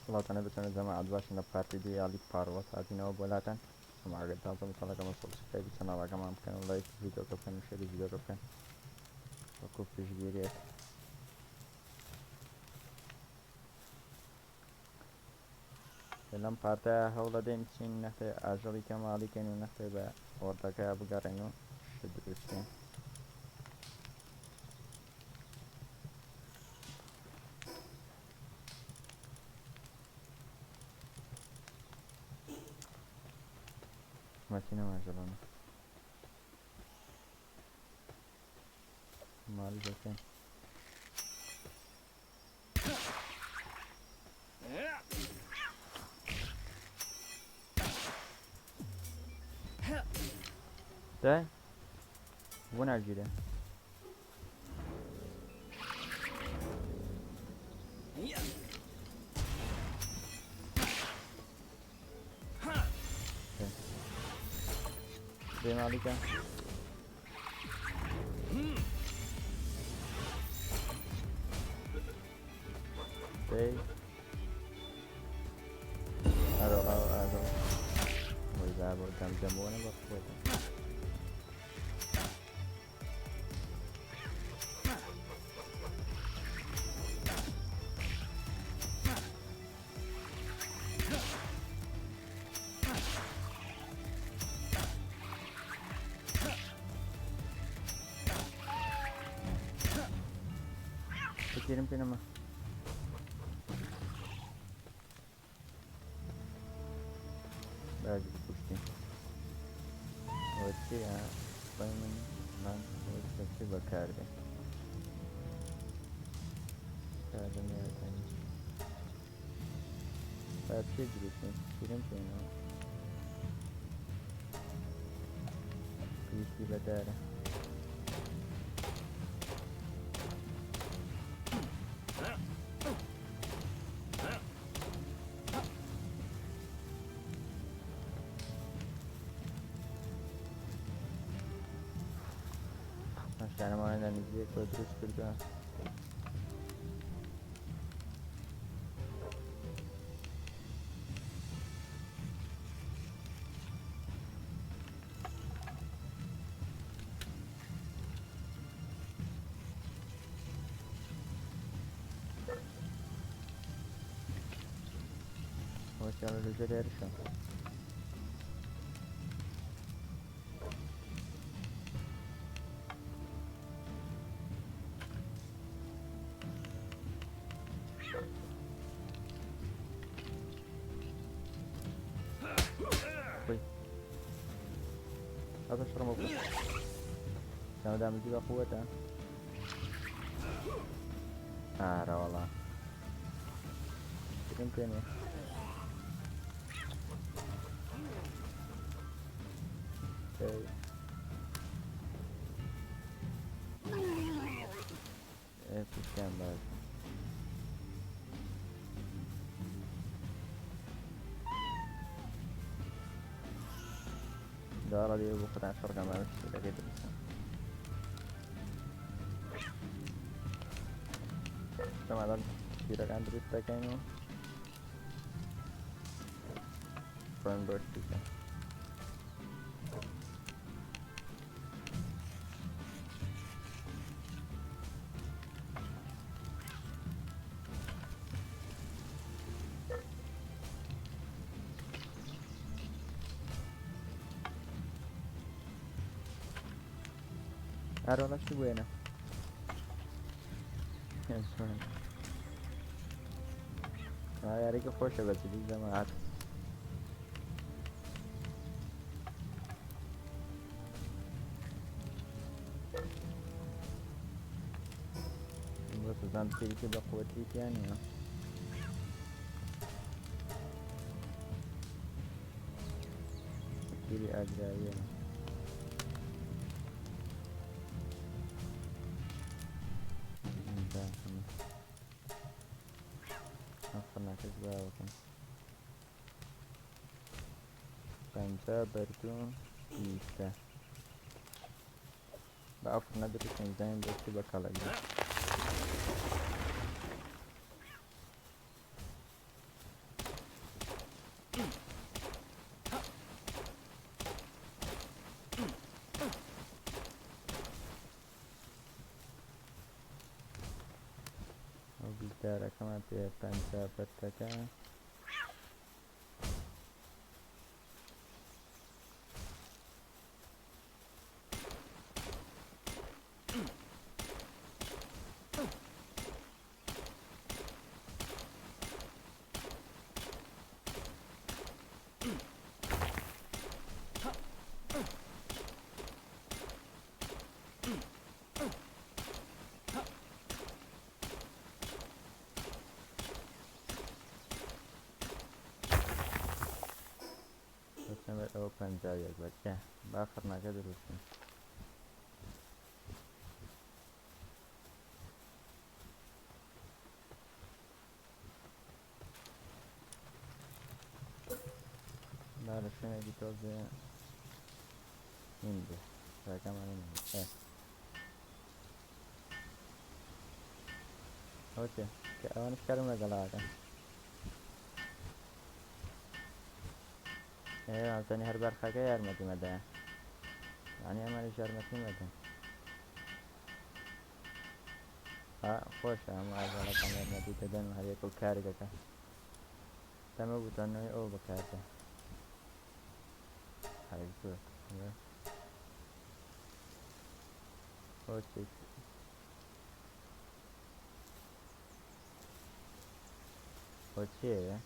سڵاوتان لێبێت چۆنن جەماعەت باشن لە part ی دووی یاڵی Palworld هاتینەوە بۆ لاتان ئەمە ئەگەر تازە بە چەناڵەکەمان subscribe ی چەناڵەکەمان بکەن و لایکی ڤیدیۆکە بکەن و share ی ڤیدیۆکە بکەن وەکو پشتگیریەک. لەم part ە هەوڵەدەین بچین نەختێ ئاژەڵی کەماڵی کەین و نەختێ بە وەردەکە بگەڕێن و شت دروست بکەین. ماچینە ماژەڵانە ماڵی دەکەین. دای بۆ ناگیرێ؟ دێ ماڵیکە دەی ئەرۆڵا ئاژەڵ وەی بۆ دەم دەمۆنە بە قوتە. تیرم پێ نەما. باش بکوشتین. ئەوە چییە؟ بای من من ئەوە چی بەکاردێ؟ کارم یادانی. با چی دروستین؟ تیرم پێنەوە. پێویستی بەدارە. شتانەمان لە نزیک بۆ دروست کردووە. ئەوە لەژێر هێرشە. خۆی هذا شرم كان دام بە قوتە. ئارە وەڵا ترم پێ نییە. پشتیان باش. دارە لێ بۆ خۆتان شەڕکەم بە شتەکەی دروستە. شتەمادەم تیرەکان دروست دەکەین و ڕۆین بۆ شتیکە. ئەرۆڵە چی بووێنە؟ یاریکە خۆشە بە جدی جەماعەت. بۆ سوزان تیرێکی بە قوەتی تیا نییە. تیری ئاگراویە. ئەم باوەکەم. 50 بەردوو 20 بە ئەو فڕنە دروستکەین بزانین بۆ چی بە کەڵک دێت. دارەکەمان پێ 50 بەرتەکە. ئەوە 51 بەرکە با خڕنەکە دروستن. با لە شوێنێکی تۆزێ هین بێ ڕێگەمان ئێ ئەوە کە ئەوانش کارم لەگەڵاکەن. ئێ وابزانی هەر بەرخەکە یارمەتی مەدایە، یعنی ئەمانیش یارمەتی مەدەن. ها خۆشە هەموو ئاژەڵەکان یارمەتی دەدەن و هەر یەکە و کارێک دەکەن. دەمە بوتەنەوەی ئەو بەکاردێ. هەر زۆر ئەوە چی؟ ئەوە چییە؟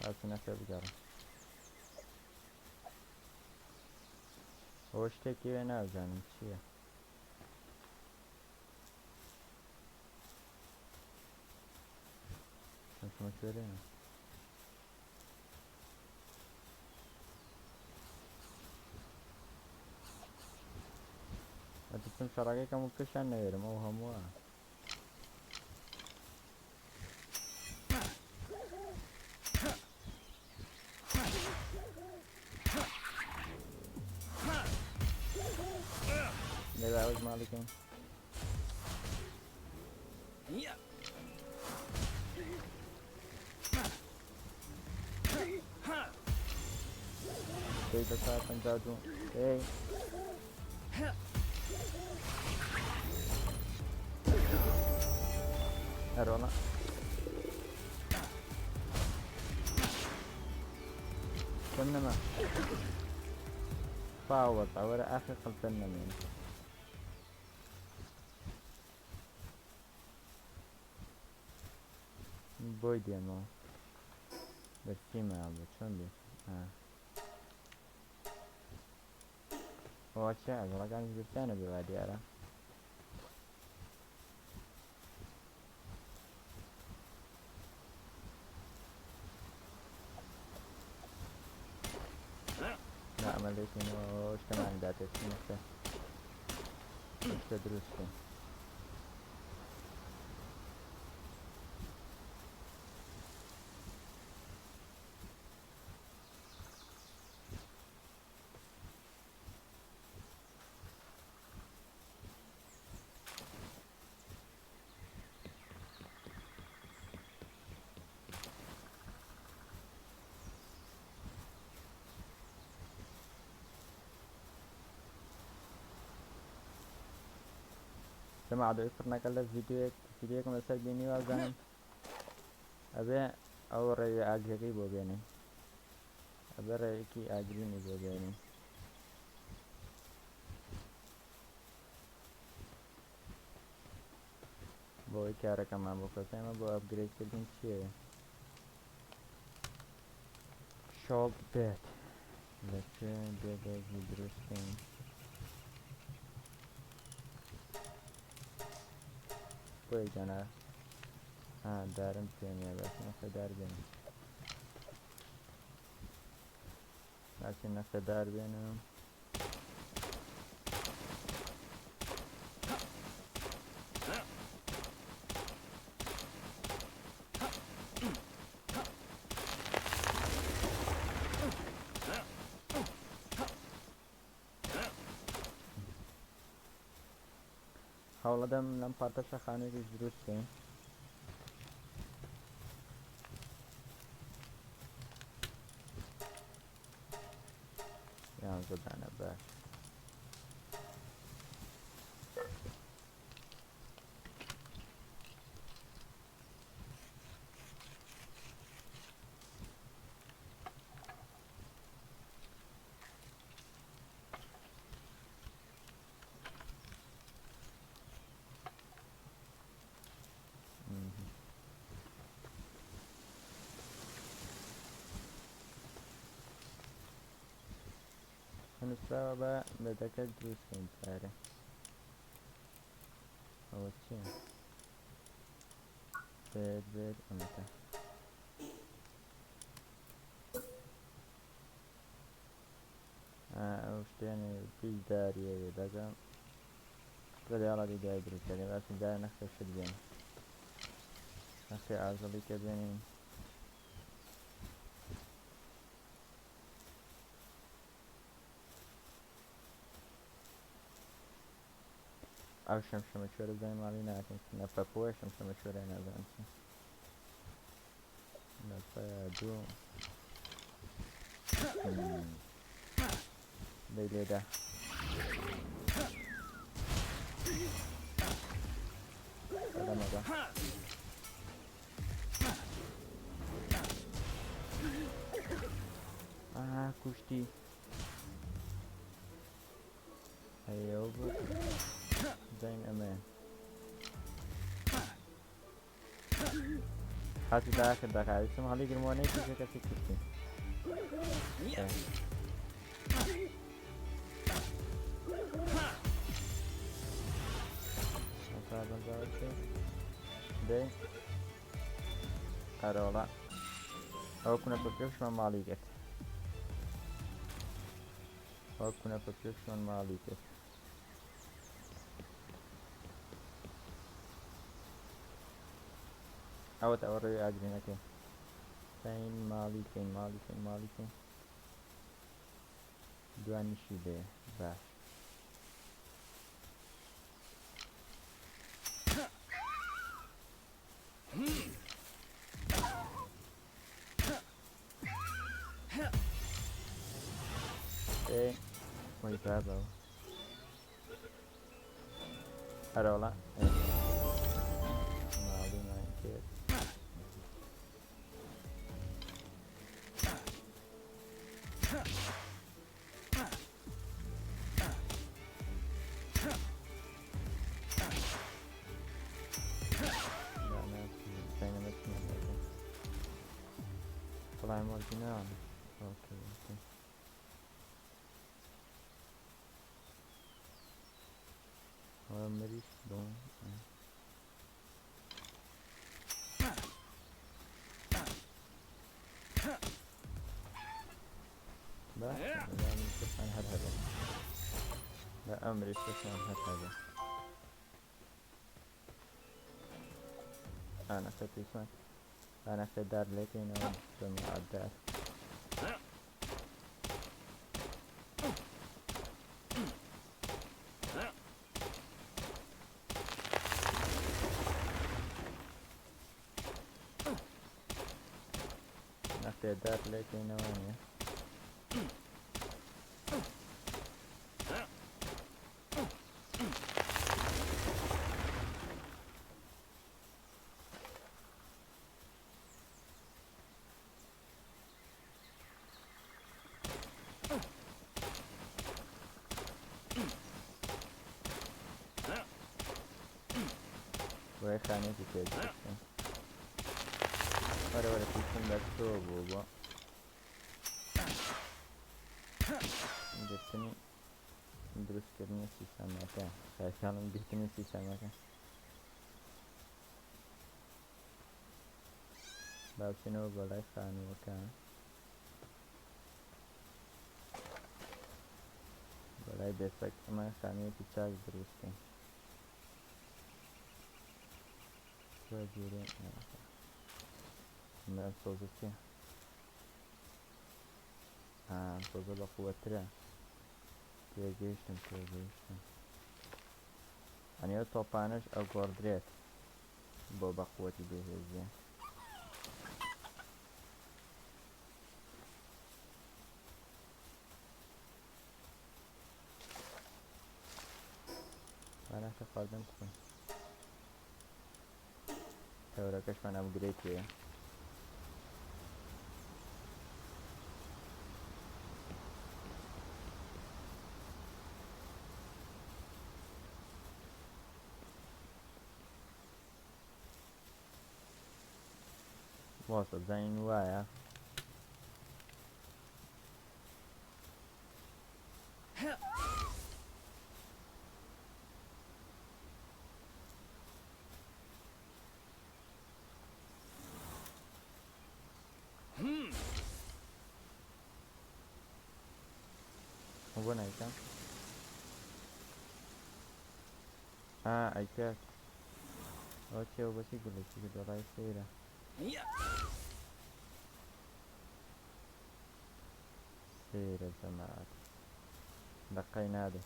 هاتنەکە بگەڕێ. ئەوە شتێکی وێ نازانم چییە. چمە کوێرێنە؟ ئەترسم شەڕەکەی کەم و پێشان نەوێرم ئەو هەمووە. لێرە ئەوەش ماڵیکەین. دەی بە 452. ئێی هەرۆڵە کەم نەما فاوەت ئەوەرە ئاخر قەڵپەن نەمێنێ. بۆی دێمەوە بەرچیمە بوو چۆن بێ؟ ئەوە چیە؟ ئاژەڵەکانیش برسیانە بێ وا دیارە. نا ئەمە لێکەینەوە شتەمان داتێ چینەکە شتە دروست بکەین. جەماعە دەوەی فڕنەکە لە ڤیدیۆیەک ڤیدیۆیەکم لەسەر بینی وابزانم ئەبێ ئەو ڕێوی ئاگرەکەی بۆ بێنین، ئەبێ ڕێوێکی ئاگرینی بۆ بێنین. بۆی کارەکەمان بۆ کەس ئێمە بۆ ئەپگرەید کردن چییە؟ شۆڵت بێت لەکوێ بێدێکی دروست بکەین؟ بۆ یەک دانە ها دارم پێ نییە، بەس نەخێ دار بێنم. باسی نەخێ دار بێنم. هەوڵەدەم لەم پارتەشە خانوویەکیش دروست بکەین. 11 دانە باش. نووسراوە بە بەدەکە دروستکەین جارێ. ئەوە چییە؟ بێت بێت ئەمەکە. ئەو شتێنێ پیش داریە دەکەم بەداڵە دیدای دروستەکەی باسی دار نەختێ شت بێن نەختێ ئاژەڵی کە بێنین. ئەو شەمشەمە کوێرە بزانین ماڵی ناکەین نە پەپۆیە شەمشەمە کوێرە نازانم چی لە دوو دەی لێدا. سەلامەکە. ئاها کوشتی. هەیەوە بوو. زین ئەمەیە. هاتی داخر دەکا ویستم هەڵیگرمەوە نەیکوژێ کەسی کوشتی. دەی ئەرۆڵا ئەو کونە پێشمان ماڵی کرد ئەو کونە پێشمان ماڵی کرد. ئەوەت ئەوە ڕێوی ئاگرینەکەی کەین ماڵی کەین ماڵی کەین ماڵی کەین دوانیشی لێ باش. ئێ وەی بابەوە ئەرەوەڵا ماڵیمان کرد. Slime original. Okay, okay. مریش بۆ بە هەر هەبێت بە ئەمریش کەسمان هەر هەبێت. ئانا پێویستمان ئانا دار لێکەینەوە بە دار. نەختێ دار لێکەینەوە نیە. بۆیە خانێکی پێ دروستکەین. وەرە وەرە پێویستم بە تۆ بوو بۆ گرتنی دروستکردنی سیستەمەکە. خەیاڵم گرتنی سیستەمەکە. با بچینەوە بۆ لای خانووەکە. بۆ لای بێسەک ئەمە خانوویەکی چاک دروستکەین. تۆ گیرێ ئەم سۆزە چییە؟ ئەم سۆزە بە قووەترە. تێگەیشتم تێگەیشتم. ئەنی ئەو تۆپانەش ئەگۆڕدرێت بۆ بە قووەتی بێهێزیە. وانەکە خواردن بخۆین. تەورەکەشمان ئەپگرەید هەیە. واسە بزانین وایە. بۆ نایکەم؟ ئا ئەیکات. ئەوە چیە؟ ئەو بەچی گولەکی کرد؟ وەڵای سەیرە. سەیرە جەماعەت. دەقەی نادەی.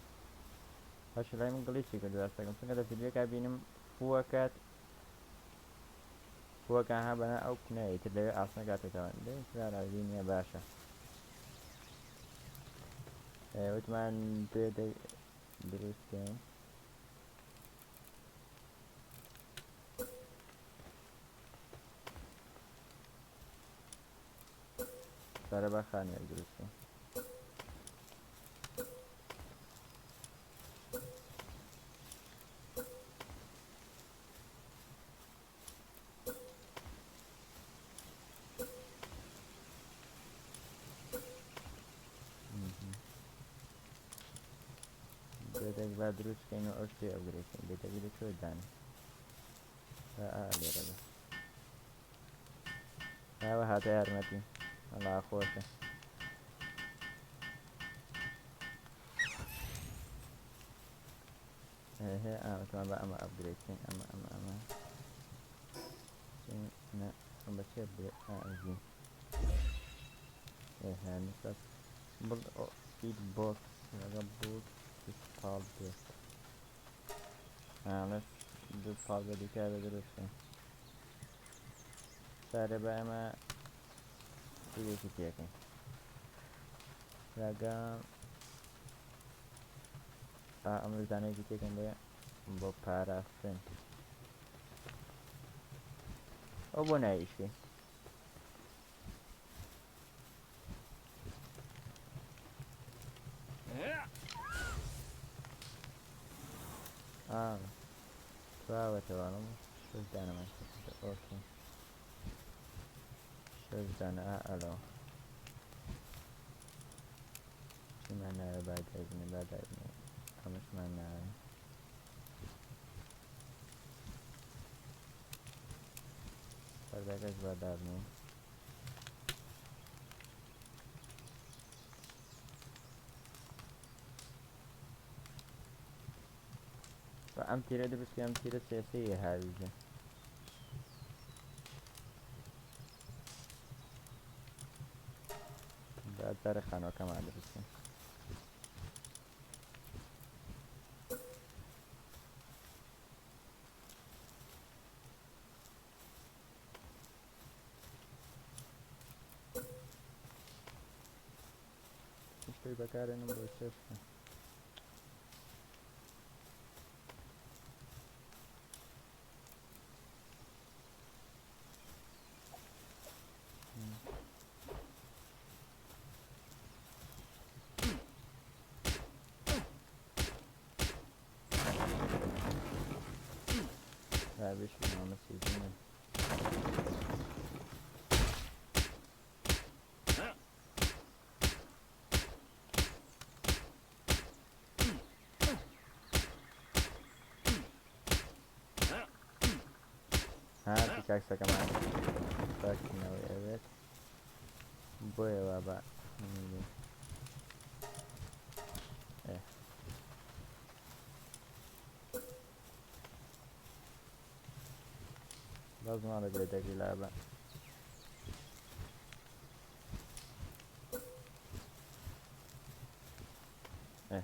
باشە لای من گڵیچی کردو ئەستەکەم چونکە لە ڤیدیۆکە بینم فوەکات فوەکە ها بەنا ئەو کونە ئیتر لەوێ ئاسنەکاتێتەوە لێ ڕازی نییە. باشە وتمان بێ دروست بکەین. سارە با خانوویەک دروست بکەین. بێدەک با دروست بکەین و ئەو شتێ ئەبگرێتین. بێدەکی لە کوێ دانێ؟ ئا لێرە بە ئاوە هاتە یارمەتی. وەڵا خۆشە. هێ ئاوتمان بە ئەمە ئەپگرێت بکەین. ئەمە ئەمە ئەمە نە ئەم بە چێ ئەپگرێت؟ ئەزی هەنسەت بڵ سپید بۆکس لەگەڵ بوت پاڵ بێت. ئەمەش دوو پاڵ بە دیکە بە دروست بکەین. سارە بە ئەمە سپیدێکی تێکەین لەگەڵ ئەمە دانەیەکی تێکەین لێ بۆ پاراستن. ئەو بۆ نایشکەین. ئا تواوەتەوە. شەش دانەمان ئۆکەی، شەش دانە. ئا ئەلۆ چیمان ناوێ؟ با دایبنێ، با دایبنێ. ئەمەشمان ناوێ. پەردەکەش با دابنێ. ئەم تیرە دروست، ئەم تیرە سێسەیە هاویژە. با جارێ خانوەکەمان دروست بکەین. شتێک بەکارێنم بۆ چێشکە. بشین ئەمە سیزنە. ها پیکاکسەکەمان پاکردنەوەی ئەوێت، بۆیە وا بە ئێ بەس ماڵێک لێ دەگی لابە. ئێ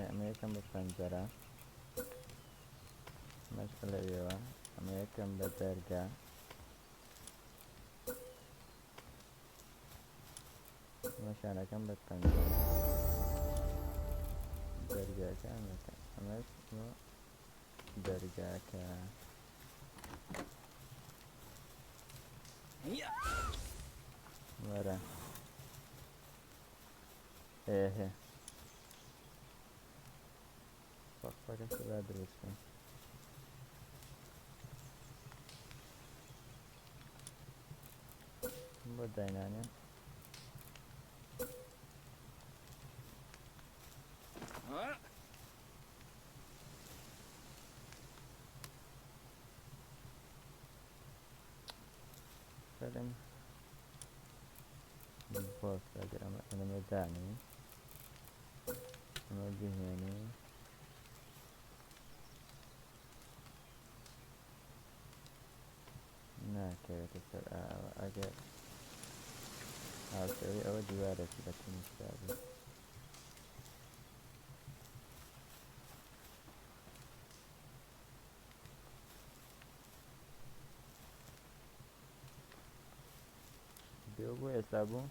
ئەمە یەکەم بە پەنجەرە، ئەمەش لەوێوە، ئەمە یەکەم بە دەرگا، ئەمەشانەکەم بە پەنجەرە، دەرگاکە ئەمەکە، ئەمەش بۆ دەرگاکە. وەرە ئێهێ سەقفەکەش با دروست بکەین. بۆ داینانێن؟ فەرم بۆس ئەگەر ئەمە ئەمە دانێ ئەمە بهێنێ ناکەوێتە سەر ئاوە ئەگەر هاوشێوەی ئەوە دیوارێکی لە تەنیشتا بێت. بێ بۆ ئێستا بوو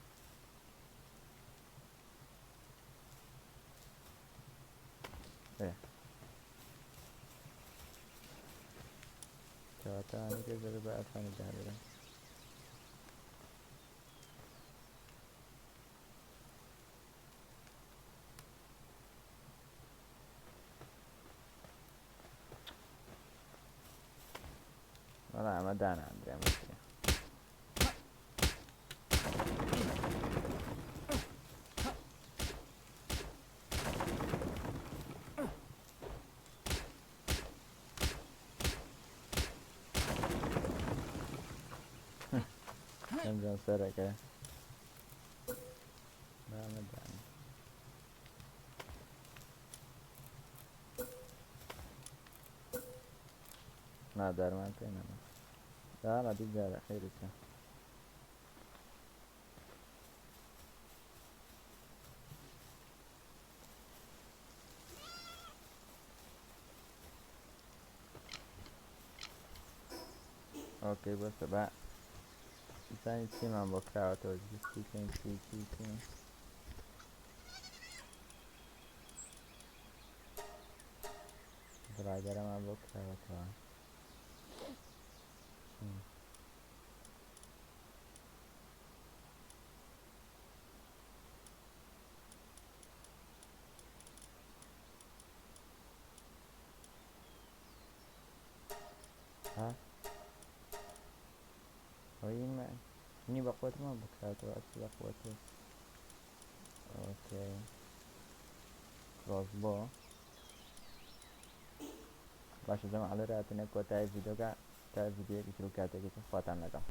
کەواتە ئەوانەی پێش دەبێت بە ئاسانی دابرێن. وەڵا ئەمە داناندرێ ئەمە چییە؟ ئەمجان سەرەکە بامەدان نادارمان پێ نەما داڵە دیجارە خێرتە. ئۆکەی بەسە با بزانین چیمان بۆ کراوەتەوە چی کەین چی چی چی بڕاگەرەمان بۆ کراوەتەوە. ها ئەوەی منی بەقوەتمان بکاتەوە ئەچی بەقوەتێ. ئۆکەی کرۆسبۆ باشە جەماعە لێرە هاتینە کۆتایی ڤیدیۆکە تا ڤیدیۆیەکی تر و کاتێکی تر خواتان لەگەڵ.